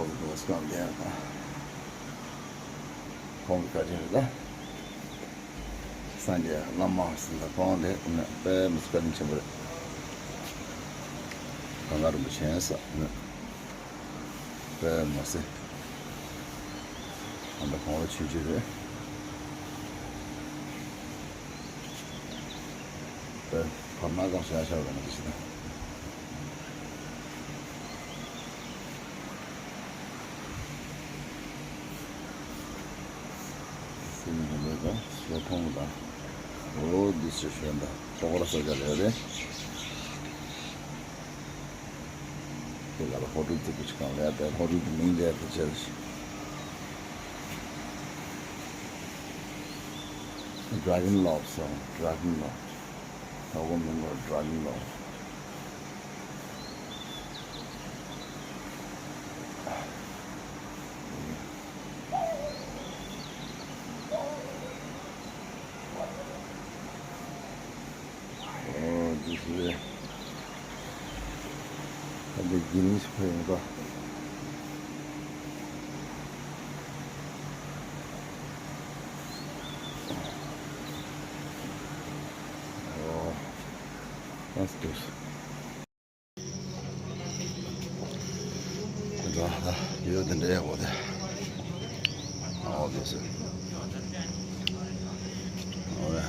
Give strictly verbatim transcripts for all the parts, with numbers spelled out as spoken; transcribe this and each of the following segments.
ཁོང་གི་སྐབས་དེ་ཡང་ཁོང་གི་བཀའ་དྲིན་རེད་ད། སངས་རྒྱས་བླ་མ་ཟེར་ད་ཁོང་དེ་དཔེ་མི་སྲིད་བཀའ་དྲིན་ཆེན་པོ་རེད། གངས་དཀར་རིན་པོ་ཆེ་ཟེར་དཔེ་མི་སྲིད། ཨ་ད་གོང་ལ་ཆུང་ཆུང་རེད། དཔེ་བར་སྣང་གང་ཤར་ཤར་བ་ན་དེ་ཞིག་ད། སེམས་ནང་ལོགས་ལ་ཞོ་མཐོང་དང་། འོ་འདི་ཚོ་ཞོན་དང་ལྟོ་གོ་ར་ས་ཆ་ལས་རེད། དེ་ལ་ཧོ་ཊེལ་དེ་གི་ཆ་གང་ལས་དེ་ཧོ་ཊེལ་གི་མིང་རེད་དེ་ཅེས། Dragon Lodge སོང་། Dragon Lodge། ཧོ་ཊེལ་མིང་ལ་Dragon Lodge། ཨོ་འདི་ཞིག་རེད། ད་འདི་དགེ་ལུགས་སུ་ཕེབས་ཡོང་ད། ཨོ། That's good. ར་ད་ཡོད་དེ་འདྲའི་འོ་དེ། ཨོ་དེ་སེ། ཨོ་ཡ།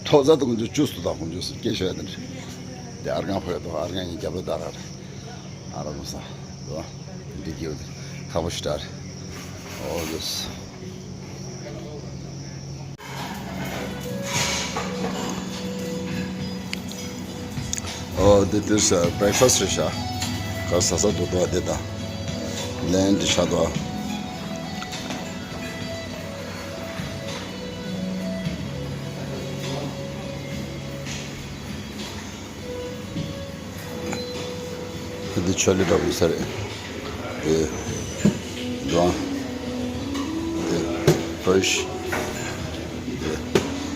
ཐོག་ས་དུ་ཀུན་ཅུ་ཅུ་སུ་དང་ཀུན་ཅུ་སུ་སྐད་ཤོད་དེ་འདྲ། དེ་ཨར་གང་ཕོ་ཡ་དོ་ཨར་གང་ཡིན་རྒྱབ་ལོ་ད་ར་ར། ཨ་ར་མོ་ས། དོ། འདི་གི་འོ་དེ། ཁ་པོ་ཤི་ཏར། ཨོ་དེ་སེ། ཨོ་འདི་འདིར་བྷེ་རེག་ཕ་སི་རེད་ཤག་ག་ས་ས་འདུག་འདུག་འདི་དང་། ལན་འདི་ཤ་འདུག་འདི་ཆོ་ལི་འདྲ་པོ་ཡིན་ས་རེད། དེ་འདུག་དེ་ཕ་རིཤ། དེ་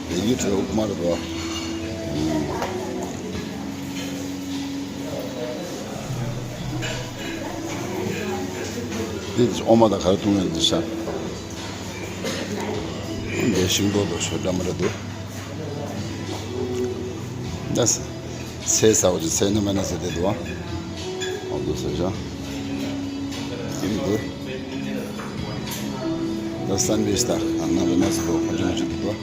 དེ་ཡུ་ཊི་ཨུབ་མ་རེད་འདུག་འདི་ཨོ་མ་དང་ག་རེ་བཏུང་ཡོད་འདི་ཤ། འདི་ཤིང་ཏོག་ཏོག་ཤོ་འདྲ་མི་འདྲ་འདུག་ད་ཚལ་ཟ་བ་ཅིག་ཚལ་ནི་མ་ན་ཟེར་དེ་འདུག་ཨ་འདུག་ཟེར་ཤག་ཨིན་འདུག་ད་སན་ཝིཆ་ད་ཨ་ན་བི་ན་ཟེར་འདུག་ཁོ་ཅི་མ་ཅི་འདུག་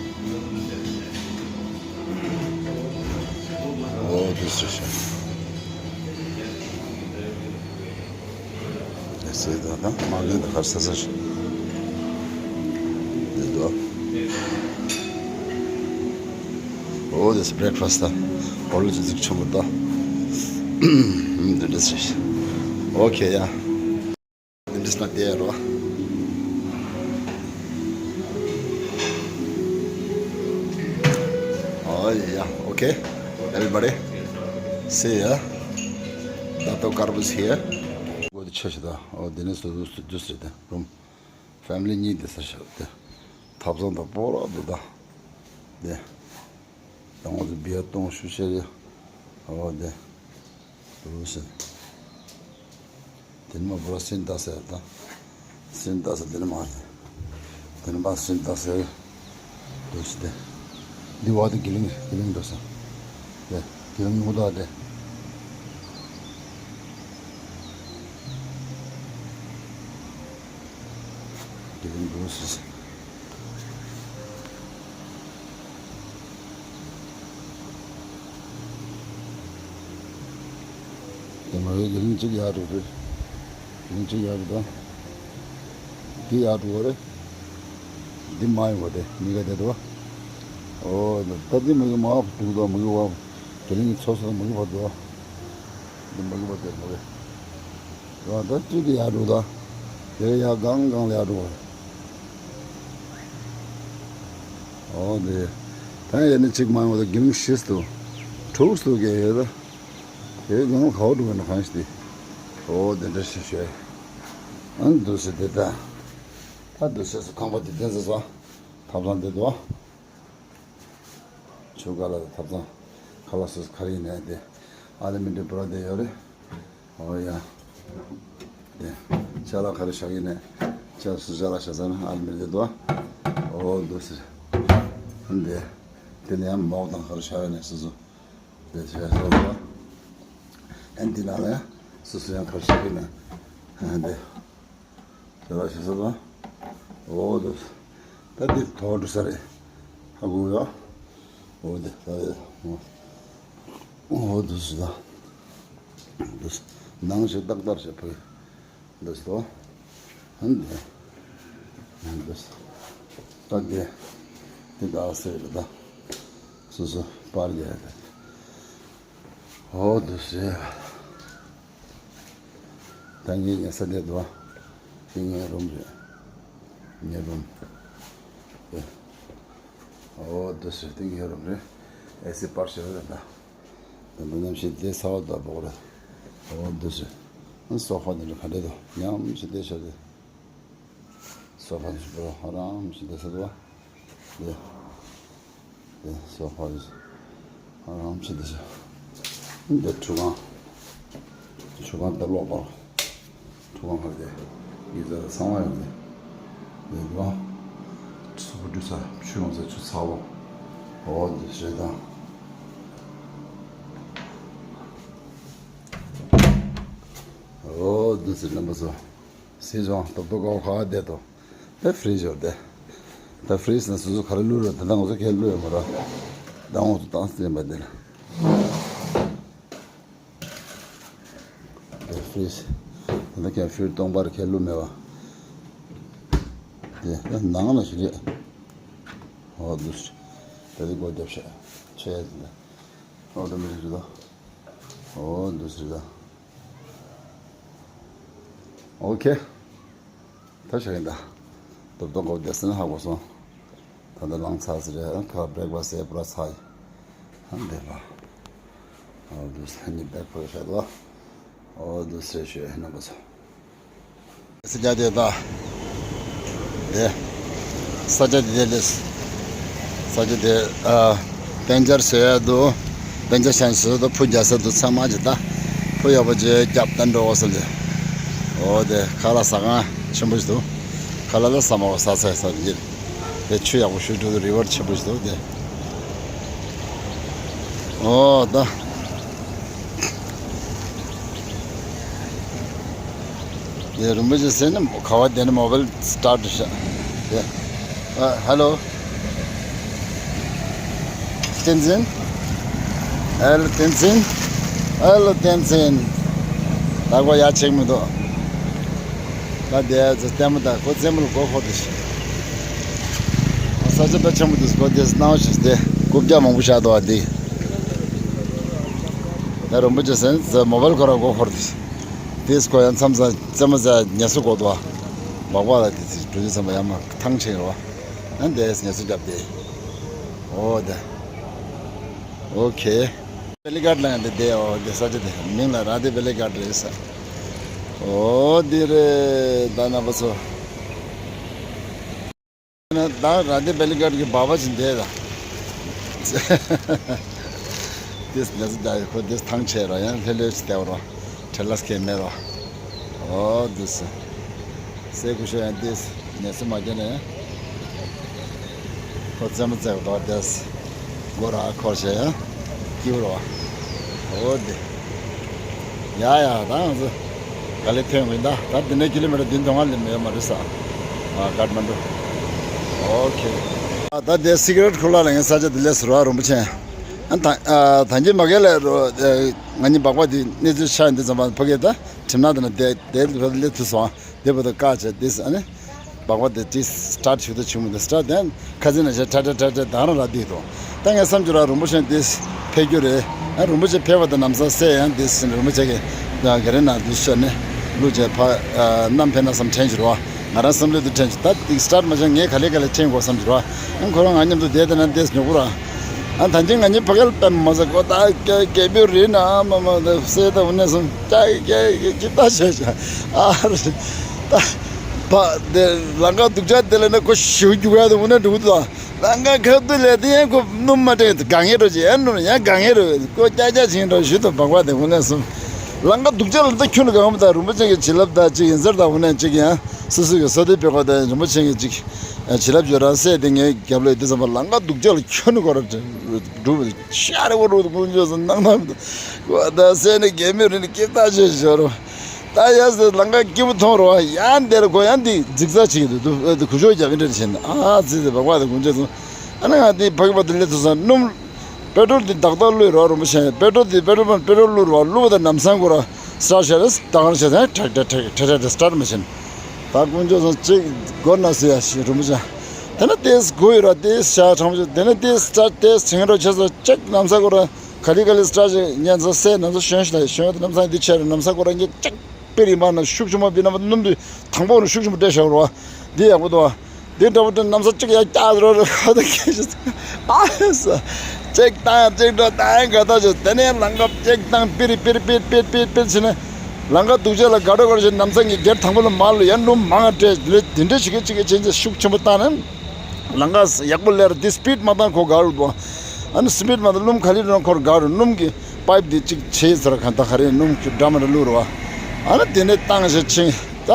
ཨོ་འདུག་ཟེར་ཤག་ཟེར་ད་ད་མ་གིན་ད་གར་ས་ས་ཞིག་འདི་འདུག་ཨོ་འདི་སི་བྷེ་རེག་ཕ་སི་ད་ཨོ་ལུ་ཅི་ཟིག་ཆུང་གི་ད། འདི་འདྲ་ཟེར་ཤག་ཨོ་ཁེ་ཡ། འདི་འདྲ་ཟེར་ན་དེ་ཡ་རོ། ཨོ་ཡ། ཨོ་ཁེ། Everybody. See ya. Doctor Karbu is here. གོ་དེ་ཆེ་ཞིག་ད། ཨོ་དེ་ནས་སུ་སུ་སུ་སུ་རེད་ད། རུམ། ཕེ་མི་ལི་གཉིས་དེ་ས་ཞབས་དེ། ཐབ་ཚང་དང་སྤོ་ར་འདུག་ད། དེ། དང་པོ་དེ་བི་ཡ་གཏོང་ཤུ་ཤེ་རེད། ཨོ་དེ། རུ་སེ། དེ་ནི་མ་བོ་ར་སིན་ད་སེ་ད། སིན་ད་སེ་དེ་ནི་མ་རེད། དེ་ནི་མ་སིན་ད་སེ། དེ་ཞིག་དེ། འདི་བ་དེ་གི་ལིང་གི་ལིང་འགྲོ་སོང་། དེ་གི་ལིང་ངུ་ད་དེ། གི་ལིང་འགྲོ་སོང་། དེ་མ་རེད་གི་ལིང་གཅིག་ཡར་འགྲོ་རེད། གི་ལིང་གཅིག་ཡར་འགྲོ་ད། འདི་ཡར་འགྲོ་བ་རེད། འདི་མ་ཡོང་བ་དེ་མི་ག་དེ་དོ། ཨོ་ད་འདི་མི་གི་མ་བ་འདུག་དོ་མི་གི་བ། དེ་རིང་གི་ཚོ་སོ་མི་གི་བ་དོ། འདི་མི་གི་བ་དེ་མི་གི། ཡང་ད་ཅི་དེ་ཡར་འགྲོ་ད། དེ་ཡར་གང་གང་ལ་ཡར་འགྲོ་བ། ཨོ་དེ། ད་ཡར་ནི་གཅིག་མ་ཡོང་བ་དེ་གི་ལིང་ཤིས་དུ། དྲུག་སུ་གེ་ཡོད་ད། དེ་གང་ལ་ག་བ་འགྲོ་བ་ན་གང་ཤི་དེ། ཨོ་དེ་འདྲ་ཤི་ཤོད། ཨང་དུ་སེ་དེ་ད། ད་དུ་སེ་སུ་ཁང་པ་དེ་བསྟན་ཟེར་སོང་། ཐབ་ཚང་དེ་དུ། ཆུ་ཀ་ལ་ཐབ་ཚང་། ཁ་ལག་སོ་སོ་ག་རེ་ཡིན་ནའི་དེ། ཨ་ལེ་མི་འདྲ་པོ་ར་དེ་ཡོད་རེད། ཨོ་ཡ། དེ། ཅ་ལག་ག་རེ་བཞག་ཡིན་ནས། ཅ་སུ་ཅ་ལག་བཞག་ས་ན་ཨ་མི་དེ་དོ། འོ་འདུག་ཟེར། འདི། དེ་ནས་ཡང་མོག་དང་ག་རེ་བཞག་ཡིན་ནས་སུ་སུ། དེ་བཞག་སོང་དོ། ཨན་འདི་ནང་ལ་ཡང་སུ་སུ་ཡང་ག་རེ་བཞག་ཡིན་ན། ཨ་འདི། ཅ་ལག་བཞག་ས་དོ། འོ་འདུག་ཟེར། ད་འདི་དོ་འདུག་ས་རེད། ཧ་གོ་ཡོད། འོ་འདི་ད་རེད། འོ་འདུག་ཟེར་ད། འདུག་ནང་ཞིག་ཏག་ཏག་ཞིག་ཕུལ། འདུག་སོ། ཧན་དེ། ཧན་འདུག་སོ། ད་དེ། དེ་ད་ཟེར་རེད་ད། སོ་སོ་པར་རྒྱག་ཡ་ད། ཧོ་འདུག་ཟེར། ད་ངའི་ཉལ་ས་དེ་འདུག་བ། དེ་ངའི་རུམ་རེད། ངའི་རུམ། དེ། ཨོ་འདུག་སེ་དེ་ངའི་རུམ་རེད། ཨེ་སི་པར་ཞིག་རེད་ད། དེ་འདུག་ཉམས་ཞིག་དེ་ས་བ་ད་བོག་རེད། ཨོ་འདུག་སེ། སོ་ཕ་འདི་འདྲ་ག་འདྲ་འདུག་ཉམས་ཞིག་དེ་ཤ་དེ། སོ་ཕ་འདི་འདྲ་ཧ་རམ་ཞིག་དེ་ས་དུ་བ། དེ། དེ་སོ་ཕ་རེད། ཨ་རང་ཕྱི་དེ་ཤ། འདི་ཁྲུས་ཁང་། ཁྲུས་ཁང་དེ་ལོག་པར། ཁྲུས་ཁང་ཁ་དེ། ཡིད་ཚ་གསང་བ་ཡོད་དེ། དེ་དུ་བ། སུ་བུ་འདུས་ས་ཆུ་ཡོང་ས་ཆུ་ཚ་བོ། འོ་འདི་ཞེ་དང་། འོ་འདི་ཟེར་རྣམ་པ་ཚོ། སྲིད་ཚོང་ཏོག་ཏོག་ཀའོ་ཁ་བ་བསྡད་དོ། ད་ཧྥི་རིཇ་ཡོད་དེ། ད་ཧྥི་རིཇ་ན་སོ་སོ་ག་རེ་བླུགས་ར་ད་ད་ང་ཚོ་ཁས་བླུགས་ཡོད་མ་ར། ད་ང་ཚོ་བཏང་སྟེ་མ་དེ་ལ། ད་ཧྥི་རིཇ། ད་ད་ཁས་ཧྥི་རིཇ་སྟོང་པར་ཁས་བླུགས་མེད་བ། དེ་ད་ནང་ལ་ཞིག་རེད། ཧོ་འདུག་སེ། ད་དེ་སྒོ་རྒྱབ་ཤག་ཆེ་ཡ་དེ་ད། ཧོ་ད་མི་རིག་རེད་ད། ཧོ་འདུག་སེ་རེད་ད། ཨོ་ཁེ། ད་ཤ་ཡིན་ད། ཏོབ་ཏོབ་གོ་བསྡད་ཟིན་ཧ་གོ་སོང་། ད་ལྟ་ལངས་ཚར་ཟེར་རེད་ཁ་བྲེག་ཕ་སི་ཡས་པུ་ར་ཚར་ཡིན། ཧ་འདེ་ལ། ཨོ་དུ་ས་ནི་བེག་ཕོ་ཤ་ལོ། ཨོ་དུ་སེ་ཤོད་ཧེ་ན་གོ་སོང་། ས་ཆ་དེ་ད། དེ། ས་ཆ་དེ་དེ་ལས། ས་ཆ་དེ་ཨ། པན་ཇར་བཟོ་ཡ་འདུག་པན་ཇར་ཤན་བཟོ་འདུག་ཕུ་རྒྱག་ས་འདུག་ཚང་མ་ཅི་ད། ཕུ་ཡག་པོ་ཅིག་རྒྱབ་ད་འགྲོ་འོ་ས་ལས། འོ་དེ་ཁ་ལག་ཟ་ཁང་ཆེན་པོ་ཞིག་འདུག་ཁ་ལག་ལ་ཟ་མ་བ་ཟ་ཚ་ས་ཡིན། དེ་ཆུ་ཡག་པོ་ཞུ་འགྲོ་འདུག་རི་ཝར་ཆེན་པོ་ཞིག་འདུག་དེ། འོ་ད། དེ་རིན་པོ་ཆེ་ཟེར་ནས་ག་བ་དེ་ནས་མོ་བལ་སི་ཊར་ཊི་ཤག་དེ། ཨ་ཧེ་ལོ། བསྟན་འཛིན། ཨེ་ལོ་བསྟན་འཛིན། ཨེ་ལོ་བསྟན་འཛིན། ད་གོ་ཡ་ཆེག་མི་འདུག་ད་དེ་ཚོ་ལྟད་མོ་ད་ཁོ་རྩེད་མོ་ལ་མགོ་འཁོར་དེ་ཤི། ས་ཆ་དཔེ་ཆེན་པོ་འདུག་ཁོ་དེ་སྣང་བ་ཞིག་དེ་རྐུབ་བཀྱག་མང་པོ་བཞག་འདུག་ཨ་དེ། ད་རིན་པོ་ཆེ་ཟེར་ནས་མོ་བལ་ཁོ་ར་མགོ་འཁོར་དེ་ཤི། དེས་ཁོ་ཡང་མཚམས་མཚམས་རྩེད་མོ་རྩེ་ཉལ་སོ་གོ་འདུག་ཨ། སྦག་སྦག་ལ་དེ་ཚོ་གྲུ་ཆུ་ཚང་མ་ཡར་མར་ཐང་ཆད་ཡོད་པ། ཨ་འདས་ཉལ་སོ་རྒྱབ་སྟེ། འོ་དེ། ཨོ་ཁེ། བེ་ལི་གྷལ་ལ་ཡང་དེ་བསྡད་ཡོད་དེ་ས་ཆ་དེ་མིང་ལ་ར་དེ་བེ་ལི་གྷལ་རེད་ས། ཨོ་དེ་རེད་ད་རྣམ་པ་ཚོ། ད་ར་དེ་བེ་ལི་གྷལ་གྱི་སྦག་སྦག་ཅིག་བསྡད་ད། དེས་ནས་ད་ཡོད་ཁོ་དེས་ཐང་ཆད་ར་ཡང་ལྷོད་ལྷོད་ཅིག་བསྡད་ར། བྲེལ་ལ་སྐད་མེད་ར། ཨོ་དེས། སའི་གོ་ཤོད་ཡང་དེས་ཉལ་སོ་མ་རྒྱབ་ནས། ཁོ་རྩེད་མོ་རྩེ་བ་དོག་དེས། མགོ་ར་འཁོར་བྱས་ཡང་སྐྱིད་པོ་རེད་བ། འོ་དེ། ཡ་ཡ་ད་ང་ཚོ་ག་ལེ་ཐོན་ཡིན་ད། ད་འདི་ནས་ཀི་ལོ་མི་ཊར་བདུན་དོན་ལྔ་ལས་མེད་མ་རེད་ས། ཨ་ཀཏ་མན་ཌུ། ཨོ་ཁེ། ཨ་ད་དེ་སི་ཀི་རེཊ་ཁུ་ལ་ལ་ངའི་ས་ཆ་དེ་ལས་ཟུར་བ་རིན་པོ་ཆེ། ཨ་ད་ཨ་ད་གིན་མ་གི་ལ་རོ་ང་གཉིས་སྦག་སྦག་དེ་གནས་ཚུལ་ཆགས་ཡིན་དུས་ཙམ་པ་ཕ་གི་ད་ཁྲིམས་ནག་དེ་ན་དེ་དེ་ལས་ཐུ་སོང་། དེ་བར་དུ་བཀག་བྱས་དེ་ཨ་ནི། སྦག་སྦག་དེ་ཏི་སི་ཊར་ཊི་ཞུ་དུ་ཆུང་མི་དེ་སི་ཊར་ཊི་དེ་ཁ་ཚིག་ན་བྱས་ཁྲ་ཁྲ་ཁྲ་ཁྲ་དང་རང་ར་དེ་དང་། ད་ངས་བསམ་རྒྱུ་ར་རིན་པོ་ཆེ་དེ་ཕེབས་རྒྱུ་རེད། ཨ་རིན་པོ་ཆེ་ཕེབས་པ་དང་ནམ་ས་སེ་ཡང་དེ་ཟིན་རིན་པོ་ཆེ་གི་ག་རེ་ན་དུ་ཤོད་ནས་ལུ་བྱས་ཕ་ནམ་ཕེབས་ན་བསམ་དྲན་རྒྱུ་ར་བ། ང་རང་བསམ་བློ་དུ་དྲན་རྒྱུ་ད་དེ་སི་ཊར་ཊི་མ་བྱས་ངས་ག་ལེ་ག་ལེ་ཆེན་གོ་བསམ་རྒྱུ་ར་བ། ཨ་ཁོ་རང་ང་མཉམ་དུ་བསྡད་དེ་ན་དེ་ཉོ་གུ་ར། ཨ་ད་ཅི་ང་གཉིས་ཕ་གལ་པད་མ་ཟ་གོ་ད་སྐྱེ་སྐྱེ་བུ་རི་ན་མ་མ་ད་སེ་ད་འུ་ནས་སོང་ཀྱ་ཀྱ་ཀྱ་ཀྱ་ད་ཤ་ཤ་ཨ་རི་ད་པ་དེ་ལང་ཀ་སྡུག་ཅག་དེ་ལ་ན་ཁོ་ཞུ་རྒྱུ་ག་ད་འུ་ནས་འགྲོ་གི་འདུག་ལང་ཀ་ཁ་ཐུག་ལས་དེ་ཡང་ཁོ་སྣུམ་མ་སྤྲད་དགའ་ངེས་འགྲོ་ཅི་ཡང་སྣུམ་ཡང་དགའ་ངེས་འགྲོ་ཁོ་ཀྱ་ཀྱ་བྱིན་འགྲོ་ཞུ་དུ་བག་བ་དེ་འུ་ནས་སོང་། ལམ་ཁ་སྡུག་ཅག་ལ་ད་ཁྱོན་ནས་གང་མི་ད་རིན་པོ་ཆེ་གི་བྱིན་རླབས་ད་ཅིག་ཡིན་ཟེར་ད་འོ་ནས་ཅིག་ཡང་སོ་སོ་གི་ས་དེ་དཔེ་ཁོ་ད་རིན་པོ་ཆེ་གི་ཅིག་བྱིན་རླབས་ཡོད་རང་སྲས་དེ་ངའི་རྒྱབ་ལ་ཡོད་དུས་ཙམ་པ་ལམ་ཁ་སྡུག་ཅག་ལ་ཁྱོན་ནས་གོ་ར་འགྲུབ་ཤ་རེ་བོ་རུ་དགུན་ཆོས་སུ་སྣང་སྣང་མི་འདུག་གོ་ད་སྲས་ནི་རྒན་མོས་རིན་སྐྱེ་ད་ཆོས་ཞོར་རོ། ད་ཡ་ཟེར་ལམ་ཁ་སྐྱིད་པོ་མཐོང་རོ། ཡང་འདིར་གོ་ཡང་འདི་འཛིག་ས་ཅིག་འདུག་འདུག་འདུག་གུ་ཞོ་རྒྱག་གི་འདྲ་བྱས་ན་ཨ་ཙི་ཙི་བག་བག་དེ་དགུན་ཆོས་སུ་ཨ་ན་ང་དེ་ཕ་གི་བ་དེ་སླེབས་ཐུབ་ས་སྣུམ། པེ་ཊྲོལ་དེ་ཏག་ཏག་བླུགས་རོགས་རིན་པོ་ཆེ། པེ་ཊྲོལ་དེ་པེ་ཊྲོལ་པམ་པེ་ཊྲོལ་བླུགས་རོགས་བླུགས་པ་དང་ལམ་སང་ཁོ་ར་སི་ཊར་ཊི་བྱས་ཏེ་ཏག་ཏག་བྱས་ཏེ་ཁྲག་ཁྲག་ཁྲག་ཁྲག་ཁྲག་སི་ཊར་ཊི་མ་བྱས་ན། ད་དཀོན་མཆོག་གསུམ་གཅིག་སྒོ་ན་སུ་ཡ་ཞིག་རིན་པོ་ཆེ། དེ་ནས་དེས་སྒོ་ཡོད་ར་དེས་ཤ་ཁྲང་པོ་ཆེ་དེ་ནས་དེས་སི་ཊར་ཊི་དེས་བྱེད་མཁན་རོ་བྱས་ས་གཅིག་ལམ་སང་ཁོ་ར་ག་ལི་ག་ལི་སི་ཊར་ཊི་བྱས་ཉན་ཚ་སེ་ལམ་སང་ཞོན་ཞིག་ལ་ཞོན་དེ་ལམ་སང་དེ་ཆེ་ར་ལམ་སང་ཁོ་ར་ངས་གཅིག་དཔེ་རིང་མ་ན་ཤུགས་ཆེན་པོ་བི་ན་མ་སྣུམ་དུས་དང་པོ་རུ་ཤུགས་ཆེན་པོ་སྤྲད་བཞག་རོ། འདི་ཡག་པོ་འདུག་བ། འདི་འདྲ་པོ་འདྲ་གནམ་ས་གཅིག་ཡར་བཀྱག་རོ་རོ་ཁ་ད་ཁྱེད་ཤི་ཨ་ས་གཅིག་བཏང་གཅིག་འགྲོ་བཏང་ག་ད་ཅོ་དེ་ནས་ལམ་ཁ་གཅིག་བཏང་པིར་པིར་པིར་པིར་པིར་པིར་བྱས་ནས་ལམ་ཁ་སྡུག་ཅག་ལ་དགའ་འགྲོ་དགའ་འགྲོ་བྱས་ལམ་སང་གི་སྒེར་དང་པོ་ལ་མར་ལ་ཡར་སྣུམ་མང་ང་སྤྲད་ལེ་དེ་འདྲ་ཞིག་གཅིག་གི་ཆེན་ཆེ་ཤུགས་ཆེན་པོ་བཏང་ནས། ལམ་ཁ་ཡག་པོ་ལེར་འདི་སི་པིཌ་མ་བཏང་ཁོ་དགའ་རུ་འདུག་ཨ་ནི་སི་པིཌ་མ་བཏང་སྣུམ་ག་ལེར་རང་ཁོར་དགའ་རུ་སྣུམ་གི་པའིབ་འདི་གཅིག་ཆེ་ཟེར་གང་ལྟར་ག་རེ་སྣུམ་གི་འདྲ་མ་འདྲ་བླུགས་རུ་བ། ཨ་ནི་དེ་ནས་བཏང་ཞེ་ཆིང་ད།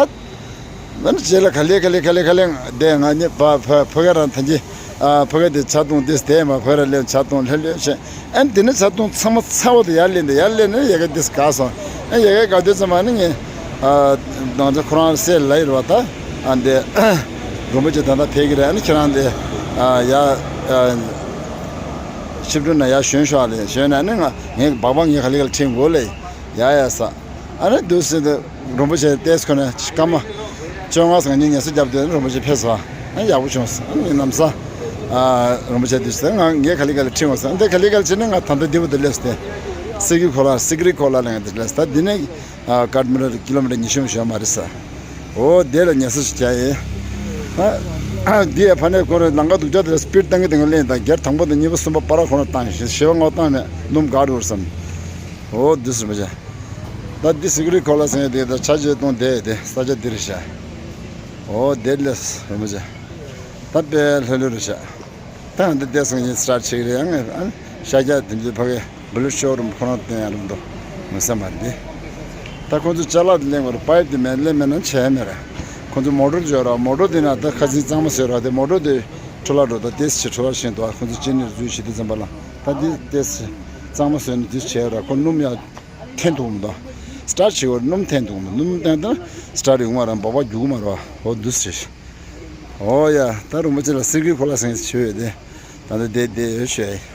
ཨ་ནི་རྗེས་ལ་ག་ལེ་ག་ལེ་ག་ལེ་ག་ལེ་བསྡད་ང་ནི་ཕ་ཕ་ཕ་ག་རང་ཐང་གི་ཨ་ཕ་ག་དེ་ཆ་བཏུང་དེ་བསྡད་མ་ཕ་ག་རང་སླེབས་ཆ་བཏུང་ལྷོད་ལྷོད་བྱས། ཨ་ནི་དེ་ནས་ཆ་བཏུང་ཚང་མ་ཚ་བོ་དེ་ཡར་སླེབས་འདི་ཡར་སླེབས་ནས་ཡ་ག་དེ་དགའ་སོང་། ཨ་ཡ་ག་དགའ་དུས་ཙམ་ཨ་ནི་ངས་ཨ་ང་ཚོ་ཁོ་རང་སྲས་ལ་ཡོད་ར་བ་ད་ཨ་འདི་རིན་པོ་ཆེ་ད་ལྟ་ཕེབས་ཀྱི་རེད། ཨ་ནི་ཁྱེད་རང་འདི་ཨ་ཡ་ཨ་ཆིབས་སྒྲུང་ན་ཡར་ཞོན་ཤོག་ཨ་ལེ་ཞོན་ན་ཨ་ནི་ང་ངས་སྦག་སྦག་ངས་ག་ལེ་ག་ལེ་ཁྲིད་དགོས་ལེ་ཡ་ཡ་ས། ཨ་ནི་འདུག་སེ་འདུག་རིན་པོ་ཆེ་ཏེས་ཁོ་ནས་སྐར་མ་བཅོ་ལྔ་སང་ཉིན་ངལ་གསོ་བརྒྱབ་དུས་རིན་པོ་ཆེ་ཕེབས་སོང་། ཨ་ཡག་པོ་བྱུང་སོང་། ཨ་ནི་ནམ་ས་ཨ་རིན་པོ་ཆེ་འདུག་སེ་ང་ངས་ག་ལེ་ག་ལེ་ཁྲིད་འོང་སོང་། ཨ་འདི་ག་ལེ་ག་ལེ་བྱས་ནས་ང་ད་ལྟ་འདི་བུ་དུ་སླེབས་སོང་སྟེ། སི་གི་ཁོ་ལ་སི་གི་རི་ཁོ་ལ་ལ་ང་འདི་སླེབས་སོང་། ད་འདི་ནས་ཨ་ཀ་ཐ་མན་ཌུ་ཀི་ལོ་མི་ཊར་ཉི་ཤུ་ཞོན་མ་རེད་ས། འོ་དེ་ལ་ངལ་གསོ་ཞིག་བྱ་ཡིན། ཨ་འདི་ཡ་ཕ་ནས་ཁོ་རེ་ལམ་ཁ་སྡུག་ཅག་དེ་ལ་སི་པིཌ་བཏང་གི་བཏང་གི་ལེན་དང་སྒེར་དང་པོ་དང་གཉིས་པ་གསུམ་པ་པ་ར་ཁོ་ན་བཏང་ཞེས་བྱ་བ་ངོ་བཏང་ནས་སྣུམ་ག་རུ་བསམ། འོ་འདི་སུ་མ་བྱ། ད་འདི་སི་གི་རི་ཁོ་ལ་ཟེར་ཡ་དེ་ད་ཆ་བྱེད་གཏོང་དེ་དེ་ས་ཆ་འདི་རེད་ཤག་འོ་དེ་ལས་རུ་མ་བྱ། ད་དཔེ་ལྷོད་ལྷོད་རེད་ཤག་ད་འདི་བལྟས་སོང་ཡིན་སི་ཊར་ཊི་བྱེད་ཀྱི་རེད། ཡང་ཨ་ཤ་རྒྱགས་དེ་ཚོའི་ཕ་གི་བུ་ལུ་ཤོ་རུམ་ཁོ་རང་བསྟན་ཡ་རུམ་དུ་མི་ས་མ་རེད། ད་ཁོང་ཚོ་ཅ་ལག་དེ་ལེན་དགོས་རེད། པའིབ་དེ་མེད་ལེན་མེད་ན་བྱས་མེད་རེད། ཁོང་ཚོ་མོ་ཊར་འཇོག་ར་མོ་ཊར་དེ་ན་ད་ཁ་སང་གཙང་མ་བཟོས་ར་དེ་མོ་ཊར་དེ་འཕྲོ་བརླག་འགྲོ་ད་དེ་ཕྱི་འཕྲོ་བརླག་ཤེས་འདུག་ཁོང་ཚོ་ཅི་ནས་འཛུལ་བྱེད་དུས་ཙམ་པ་ལ་ད་དེ་དེ་གཙང་མ་བཟོས་ནས་དེ་བྱས་ར་ཁོ་སྣུམ་ཡ་འཐེན་ཐུབ་མི་འདུག་སི་ཊར་ཊི་བྱེད་དགོས་རེད། སྣུམ་འཐེན་ཐུབ་མི་འདུག་སྣུམ་འཐེན་ད་སི་ཊར་ཊི་ཡོང་བ་རང་སྦག་སྦག་རྒྱུག་གི་མ་རེད་བ། འོ་འདུག་སེ། འོ་ཡ་ད་རིན་པོ་ཆེ་ལ་སི་གི་རི་ཁོ་ལ་ཟེར་མཁན་ཞིག་ཡོད་དེ། ད་ལྟ་བསྡད་བསྡད་ཡོད་ཤོད།